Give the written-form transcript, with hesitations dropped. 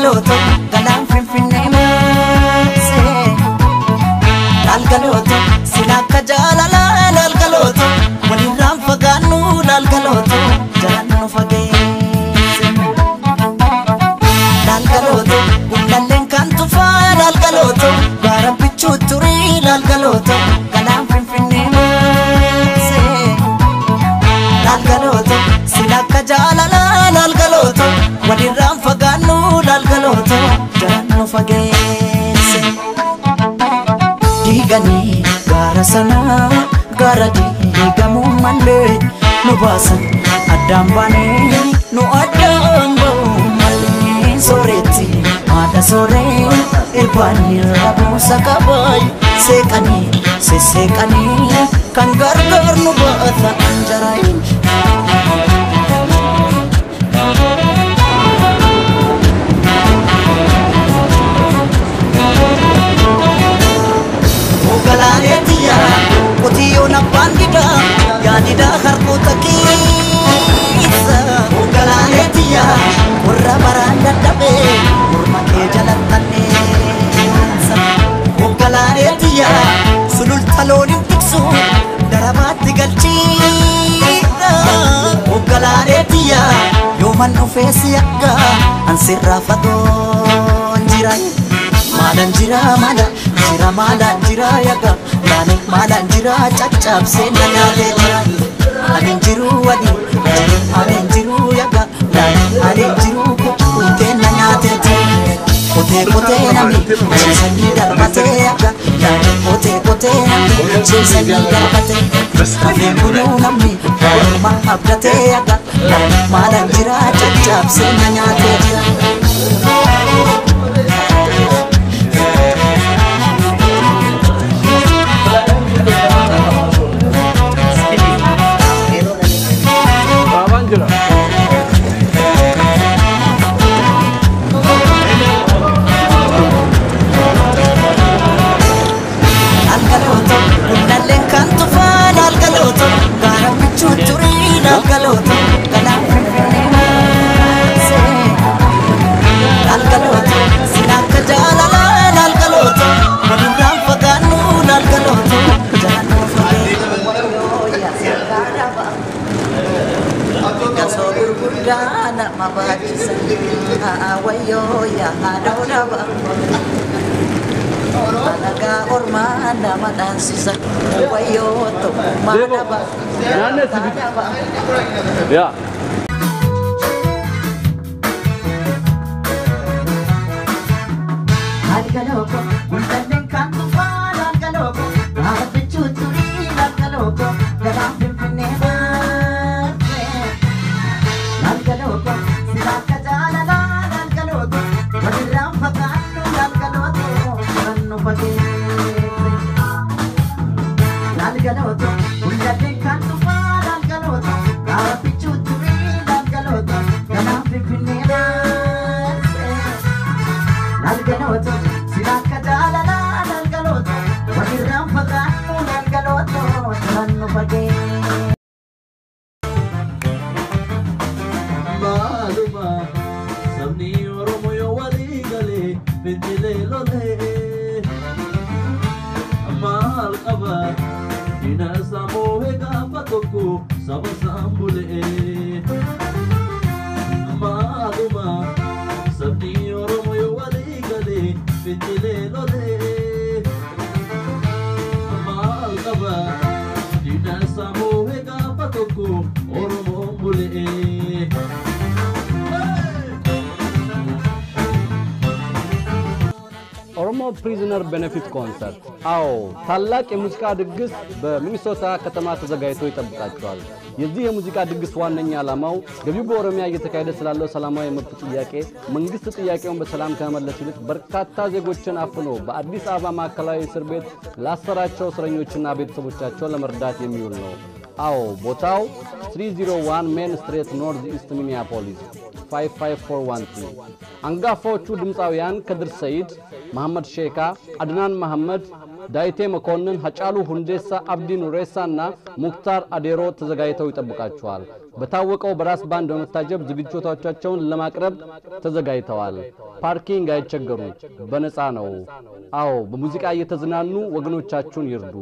Laalgalooto galaan Finfinnee maasee. Laalgalooto sila akka jaalalaa laalgalooto walirraan fagaannu laalgalooto jalaan nu fageesse. Laalgalooto gullalleen kan tufaa laalgalooto gaara bichuu turii laalgalooto galaan Finfinnee maasee. Laalgalooto sila akka jaalalaa laalgalooto walirraan fagaannu laalgalooto jalaan nu fageesse. Diiganii gaara sanaa gaara diigamuu malee nu baasan addaan baanee nu addaan ba'uu malee sooretti haadha sooree irbaanii rabuusa qabaay seeqanii sesseeqanii kan gargaar nu baata anjaraayin. Ogalaaleetiya qotiyyoon abbaan didaa yaadidaa harkoota keessa. Ogalaaleetiya warra baraan dadhabee morma kee jalattanneessa. Ogalaaleetiya sululta looniin tiksu darabaatti galchiidha. Ogalaaleetiya yooman dhufee si akka ansirraa fagoon jira. Maalaan jira maala jira maalaan jira yaga laale maalaan jira caccabsee na nyaatee jira. Ani jiru ani jiru ani jiru yaga laale ani jiru kukkutee na nyaatee jira. Kotee kotee namni ciisanii darbatee yaga laale kotee kotee namni ciisanii darbatee. Rafee buluu namni waanuma abdatee yaga laale maalaan jira caccabsee na nyaatee jira. Laalgalooto gullalleen kan tufaa laalgalooto gaara bichuu turii laalgalooto galaan Finfinnee maasee. Laalgalooto sila akka jaalalaa laalgalooto walirraan fagaannu laalgalooto jalaan nu fageesse. Gasoo gurguddaa nama baachisan wayyoo yaa haadha dhaba. Alagaa ormaa nama dhaansisa wayyoo tokkummaa dhaba. Yeah. Laalgalooko gullalleen kan tufaa laalgalooko gaara bichuu turii laalgalooko galaan Finfinnee maasee. Laalgalooko sila akka jaalalaa laalgalooko walirraan fagaannu laalgalooto jalaan nu fageesse. Laalgalooto gullalleen kan tufaa laalgalooto gaara bichuu turii laalgalooto galaan Finfinnee maasee. Laalgalooto sila akka jaalalaa laalgalooto walirraan fagaannu laalgalooto jalaan nu fageesse. Maaluma sabni Oromoo yoo walii galee fincilee lolee maal qaba diina isaa moo'ee gaafa tokko saba isaan bulee. Maaluma sabni Oromoo yoo walii galee fincilee lolee maal qaba diina isaa moo'ee gaafa tokko Oromoon bulee. Oromo Prisoner Benefit Concert። አዎ ታላቅ የሙዚቃ ድግስ በሚኒሶታ ከተማ ተዘጋጅቶ ይጠብቃቸዋል። የዚህ የሙዚቃ ድግስ ዋነኛ ዓላማው ገቢው በኦሮሚያ እየተካሄደ ስላለው ሰላማዊ የመብት ጥያቄ መንግስት ጥያቄውን በሰላም ከመመለስ ይልቅ በርካታ ዜጎችን አፍኖ በአዲስ አበባ ማዕከላዊ እስር ቤት ላሰራቸው እስረኞችና ቤተሰቦቻቸው ለመርዳት የሚውል ነው። አዎ ቦታው 301 Main Street North East ሚኒያፖሊስ 55413። አንጋፋዎቹ ድምፃውያን ከድር ሰይድ፣ መሐመድ ሼካ፣ አድናን መሐመድ፣ ዳይቴ መኮንን፣ ሀጫሉ ሁንዴሳ፣ አብዲ ኑሬሳና ሙክታር አዴሮ ተዘጋጅተው ይጠብቃችኋል። በታወቀው በራስ ባንድ በመታጀብ ዝግጅቶቻቸውን ለማቅረብ ተዘጋጅተዋል። Parking አይቸገሩ፣ በነፃ ነው። አዎ፣ በሙዚቃ እየተዝናኑ ወገኖቻችሁን ይርዱ።